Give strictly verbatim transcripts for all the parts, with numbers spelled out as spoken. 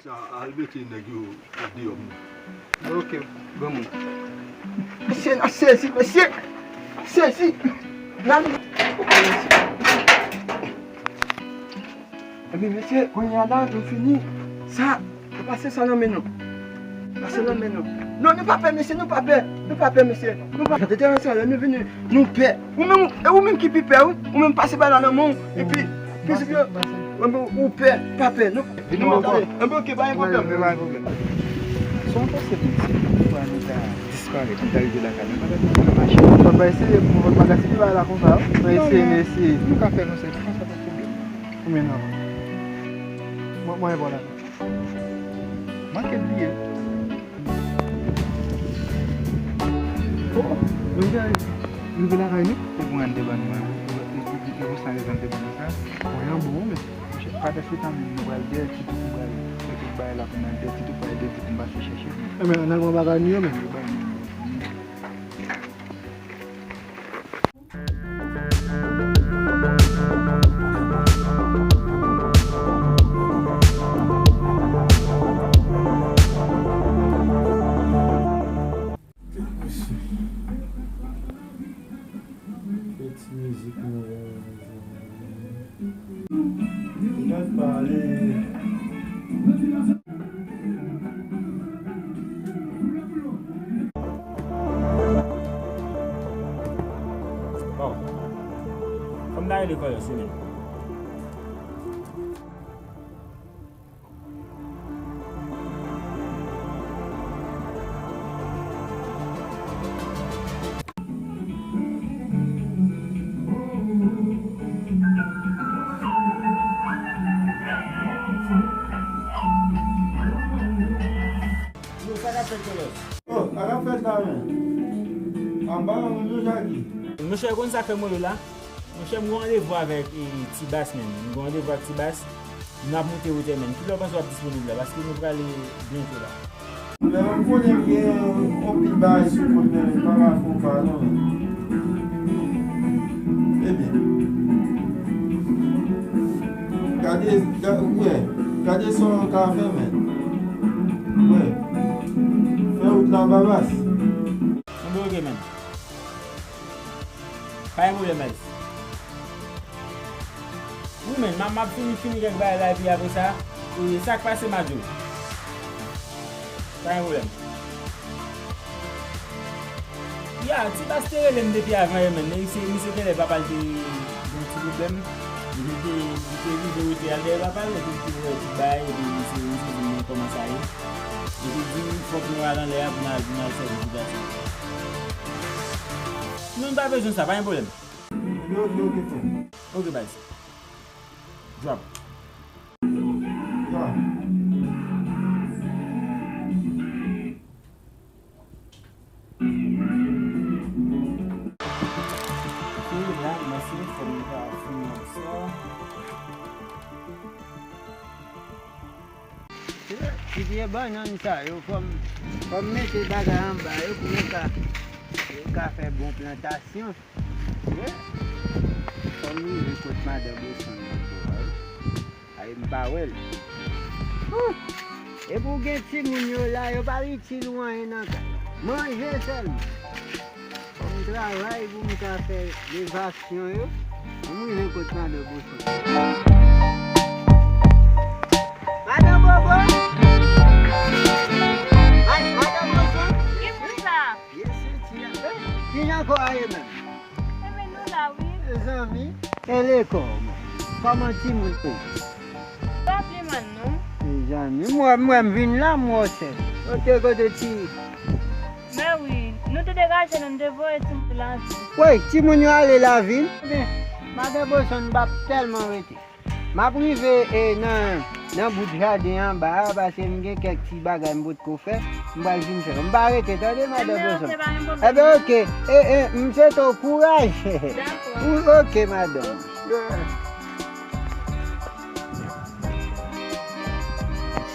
Al mete nèg yo deyò m. Ok, granmoun. Mesye, n a sezi, mesye! Sezi! Nan. Ok, mesye. Ebyen, mesye, kounye a la, nou fini. Sa, nou pase sa nan men nou. Pase nan men nou. Non, nou pa pè, mesye, nou pa pè. Nou pa pè, mesye. Nou pa pè. Depi sa, lè nou vini, nou pè. Ou menm, e ou menm ki pi pè, wi. Ou menm pase ba la nan men w, epi, pase, pase. Ou pè, pa pè, non? Vin nou pè. Enben, ok, pa gen pwoblèm. Pa gen pwoblèm. Sa w panse pou nou, si nou pa nou ta disparèt, nou ta rive lakay nou, nou pa ta mache? Fòk pa eseye, fòk pa gaspiye bagay la konsa, wi. Nou eseye, nou eseye. Nou ka fè konsa, konsa pa pwoblèm. Koumen nan? Mwen, mwen bon la. Manke bliye. Oh, nou rive lakay nou. E pou ann te ban nou, e pou sa rezon te ban nou sa. Mwen an bon, men. Pandan se tan menm, nou pral dèyè ti tou, nou pral fè tout bagay la pou n al dèyè ti tou, pral dèyè ti tou, n pase chèche. Enben, ann al pran bagay nou yo menm. Yo bay nou. Fè ti mizik nou. Gad pale. Bon. Fò m ta rele Carlos wi menm. Yo, sa k ap fèt, Carlos? Oh, sa k ap fèt la menm? Anba, mwen menm Jackie. Monchè, ou konn sa k fè m rele w la? Monchè, m gen randevou avèk, e, Ti Bas menm. M gen randevou ak Ti Bas. Nou ap moute wotè menm. Kilè w panse w ap disponib la? Paske nou prale byento la. Men m konnen m gen anpil bagay sou kont mwen, men m pa ka fè w pa non. Ebyen. Gade, ga-, wè, gade sa w ka fè, men. Wè. Fè wout la, Babas. Mwen bloke, men. Pa gen pwoblèm, Miles. Wi, men, m ap, m ap fini, fini kèk bagay la, epi apre sa, e, sa k pase, Madjo? Pa gen pwoblèm. Ya, Ti Bas te rele m depi avan yè, men, men se, misye genlè papa l te gen yon ti pwoblèm. Epi l te, li te rive rete al dèyè papa l, epi l te wè tout bagay, epi misye, misye di m men kòman sa ye. Epi l di m fòk nou al anlè a pou n al, pou n al sèvi ti gason. Non, m pa bezwen sa, pa gen pwoblèm. Ok, ok, ok, frè. Ok, baz. Drop. Drop. Ok, la, mèsi, fò m ta fini ak sa. Ti pye bannann sa yo, fò m, fò m mete bagay anba yo pou yo ka, yo ka fè bon plantasyon. Fò m rive kot madan Boston nan tou, wi. Ay, m pa wè l. Huh! Epi w gen timoun yo la, yo pa itil ou anyen nan kay. Manje sèlman. Fò m travay pou m ka fè levasyon yo. Ann rive kot madan Boston. Madan Bobo! Ay, madan Boston! Ki pou sa? Byen soti a. Eh, kijan kò a ye menm? Enben, nou la, wi. Mezanmi, e lekòl, kòman timoun yo? Pa pi mal, non. Mezanmi, m wè, m wè m vin la, m wè w sèl. Kote, kote ti. Mè wi, nou te degaje, nou, nou te voye timoun la. Wi, timoun yo ale lavil. Ebyen, madan Boston, m p ap tèlman rete. M ap rive, e, nan, nan bout jaden anba a, paske m gen kèk ti bagay m potko fè. M pral vin fè. M pa rete, tande, madan Boston. Enben, ok, pa gen pwoblèm. Enben, ok. E, e, m swete w kouraj. Dakò. Ou, ok, madan. Ok.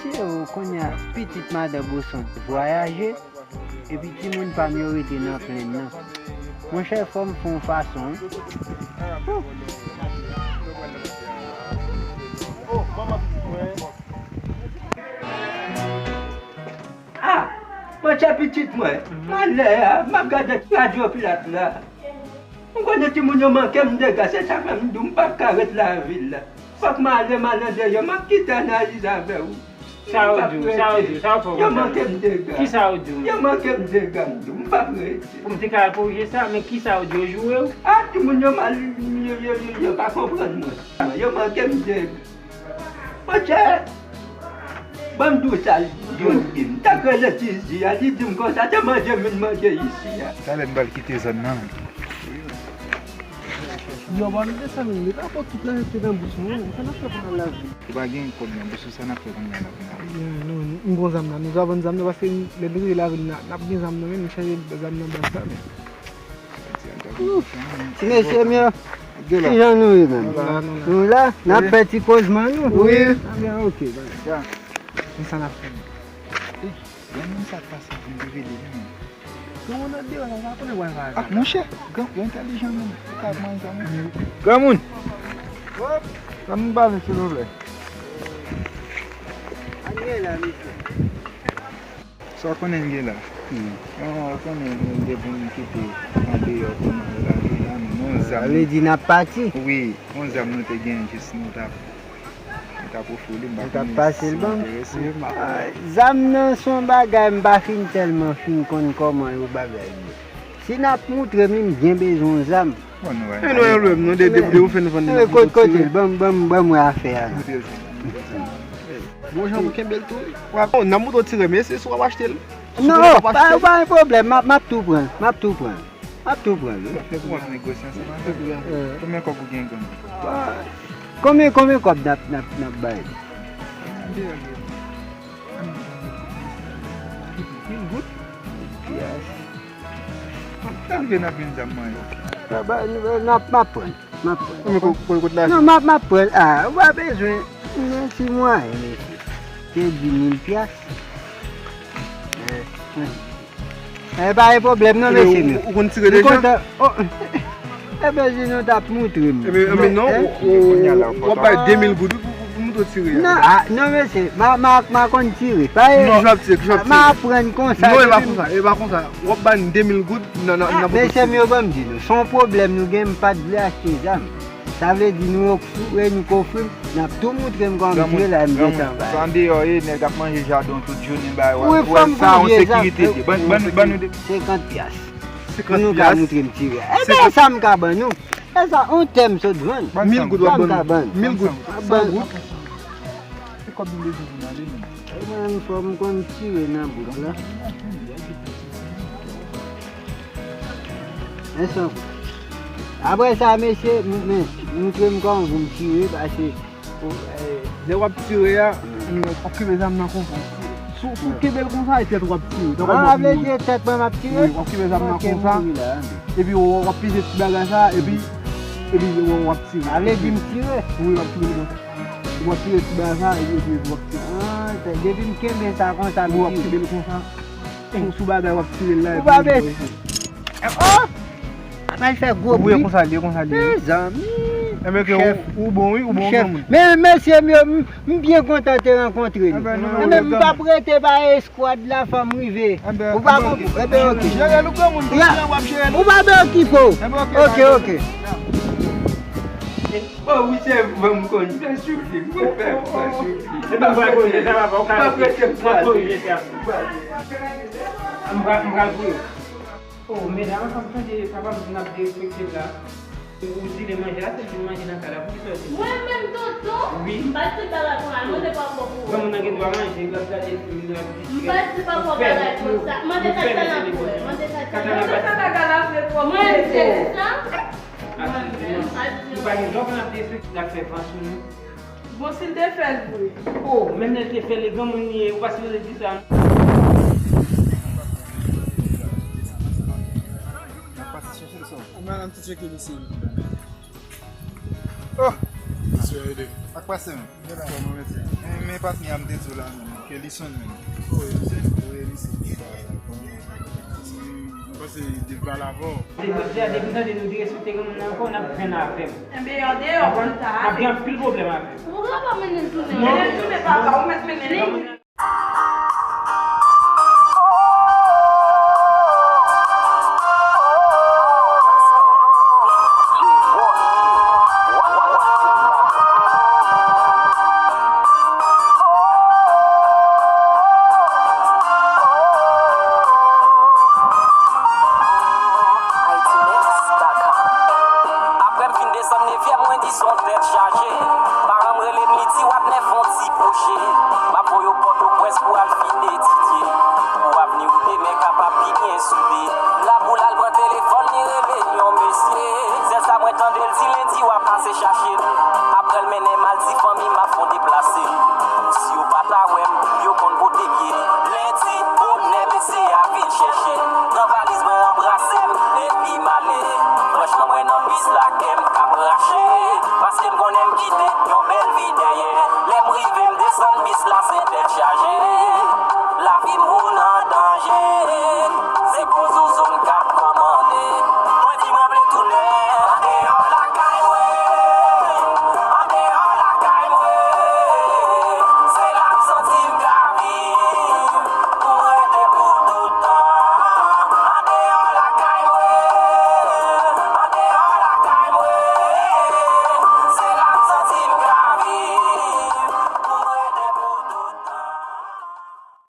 Se ou kounye a, pitit madan Boston vwayaje. Epi timoun pa m yo rete nan plenn nan. Monchè, fò m fè yon fason, wi. Huh. Oh, manman pitit mwen. Pitit mwen, malè a, m ap gade radyo pilat la. M konnen timoun yo manke m dega, se sa fè m di w m p ap ka ret lavil la. Fòk m ale, m al andeyò, m ap kite analize avè w. Sa yo di w, sa yo di w, sa yo fè w konsa? Yo manke m dega. Kisa yo di w? Yo manke m dega, m di w, m p ap rete. Pou m te ka al korije sa, men kisa yo di w, yo joure w? A, timoun yo mal, yo, yo, yo, yo pa konprann mwen. Yo manke m dega. Monchè, ban m di w sa, youn di m, m t ap rele Tizi a, li di m konsa, se manje m vin manje isi a. Talè m pral kite zòn nan. Yo, ba nou desann, li pa pot tout la rete nan bouch mwen, sa n ap fè pou n al lavi? Ou pa gen kòb nan bouch ou, sa n ap fè kounye a la pou n al? Non, m gon zam nan, nou ka vann zam nan, paske lè nou rive lavil, n a, n ap gen zam nan, men nou chanje zam nan baz la, men. Ti mesye m yo, kijan nou ye menm? Nou la, n ap fè ti kozman nou. Wi. Ebyen, ok, baz. Men sa n ap fè. Yon moun sa k pase vin revele li menm. Gen moun nan deyò la, ou pa konnen wè sa. Ah, monchè, gran, yo entèlijan menm. Ou ka manje sa menm. Granmoun! Ban m pale, silvouplè. Ann ye la, mesye. Sa w konnen n gen la? Yon, ou konnen nou gen pou n kite andeyò pou nou lage la, nou, nou zam. Sa vle di n ap pati? Wi, yon zam nou te gen jis nou t ap, nou t ap ofri w li, m pa konnen si w enterese. Ah, zam nan se yon bagay m pa fin tèlman fin konn kòman yo bagay yo. Si n ap moutre m li, m byen bezwen yon zam. Bon, nou va. E nou enlwe m, nou de, de, de ou fè nou vann li nan kote, kote l, ban m, ban m, ban m wè afè a. Bon jan pou kenbe l tou. Bon, n ap montre w tire, men se si w ap achte l. Non, pa, pa gen pwoblèm, m ap, m ap tou pran, m ap tou pran. M ap tou pran, wi. Fè pou w ap negosye ansanm avè l. Konbyen kòb ou gen, granmoun? Konbyen, konbyen kòb n ap, n ap, n ap bay? Mil goud? Pyès. Sa rive n ap jwenn zam mwen yo. N ap, n ap, m ap pran, m ap pran. Konbyen kòb, konbyen kòb lajan? Non, m ap, m ap pran. Ah, ou pa bezwen. Mèsi mwayen, mesye. Se di mil pyès. Eh, pa gen pwoblèm non, mesye m yo. Ou konn tire deja? Ebyen, si nou t ap moutre m. Ebyen, non, w ap bay de mil goud pou, pou, pou moutre w tire a. Non, ah, non, mesye, m a, m a, m a konn tire. Pa, m a aprann konsa. Non, e pa konsa, e pa konsa. W ap ba n de mil goud, n a, n a, n a moutre w tire. Mesye m yo, ban m di nou, se yon pwoblèm nou gen, m pa t vle achte zam. Sa vle di nou ofri, nou k ofri m, n ap tou moutre m kòman m tire la, m gentan bay. Sa andeyò ye, nèg ap manje jaden w tout jounen, bay, wè, wè, sa yon sekirite li ye. Ban, ban, ban nou de. Senkant pyès. Pou nou ka moutre m tire. Ebyen, sa m ka ban nou. E sa, yon tè m sot vann. Mil goud w ap ban nou. Mil goud. San goud. Se kòb m bezwen pou m ale menm. Mwen menm fò m konn tire nan bouk la. Men san goud. Apre sa, mesye, m, men, moutre m kòman pou m tire, paske, o, eh, lè w ap tire a, w ap kenbe zam nan konsa. Si, si w kenbe l konsa, e tèt ou w ap tire. Ah, vle di e tèt mwen m ap tire? Wi, w ap kenbe zam nan konsa. Epi w, w ap peze ti bagay sa, epi, epi w, w ap tire. Sa vle di m tire? Wi, w ap tire l konsa. W ap tire ti bagay sa, epi, epi w ap tire. Ah, depi m kenbe sa konsa, m tire. Wi, w ap kenbe l konsa. Sou, sou bagay w ap tire l la, epi w pa bezwen. Oh! Al fè gwo bri. Wi, konsa l ye, konsa l ye. Mezanmi. Enben ke ou, ou bon, wi, ou bon, granmoun. Men, mesye m yo, m, m byen kontan te rankontre nou. Enben, m p ap rete ba eskwad la, fò m rive. Ou pa konprann? Enben, ok. Jere l, granmoun, kontinye w ap jere l. Ou pa okipe w. Enben, ok, ok. Bon, wi, se vre, m konn fè soufri, m konn fè, fè soufri. Epi m pral korije sa, papa, ou ka rete. M ap rete, m pral korije sa. M pral, m pral priye. Oh, medam, sa m sonje papa m di n ap derespekte l la. Ou di lè manje a, se vin manje nan kay la, poukisa w di? Mwen menm, tonton? Wi. M pa t tout bagay konsa, mande papa pou ou. Granmoun nan gen dwa manje, l ap gade fim, l ap di. M pa t di papa w bagay konsa. Mande Tatiana pou wè, mande Tatiana. Mande Tatiana ka lave pou mwen, se sa? Mwen menm, m pa t di. Ou pa gen dwa konn ap derespekte l ap fè van sou nou. Bon, si l te fè l vre. Oh, menm lè l te fè l, e granmoun li ye, ou pa sipoze di sa, non. N ap pase chèche l sò. Ou mèt an ti tcheke misye. Oh! Misye ede. Sa k pase, menm? Kòman mesye? Men, men patnè a m te di w la, menm. Ke li sonn, menm. Wi, li se. Wi, li se. Mwen panse depi pale avè w. Depi jodi a, depi m tande nou derespekte granmoun nan ankò, n ap jwenn avè m. Enben, andeyò, konn sa. N ap gen anpil pwoblèm avè m. Ou pral pa mennen l tounen. Mennen l tounen, papa, ou mèt mennen l. M ap voye w Pòtoprens pou al fin etidye, pou avni w demen kapab pi byen soude. Labou l al pran telefòn, li rele yon mesye. Sèl sa mwen tande l di, lendi w a pase chache m. Apre l mennen m al di fanmi m ap fon deplase. Si yo pa ta wè m, yo konn kote m ye. Lendi bonè, mesye a vin chèche m. Nan valiz mwen, anbrase m, epi m ale. Franchman, mwen nan bis la, kè m k ap rache. Paske m konnen m kite yon bèl vi dèyè. Lè m rive, m desann bis la, se tèt chaje. Lavi moun an danje. Se pou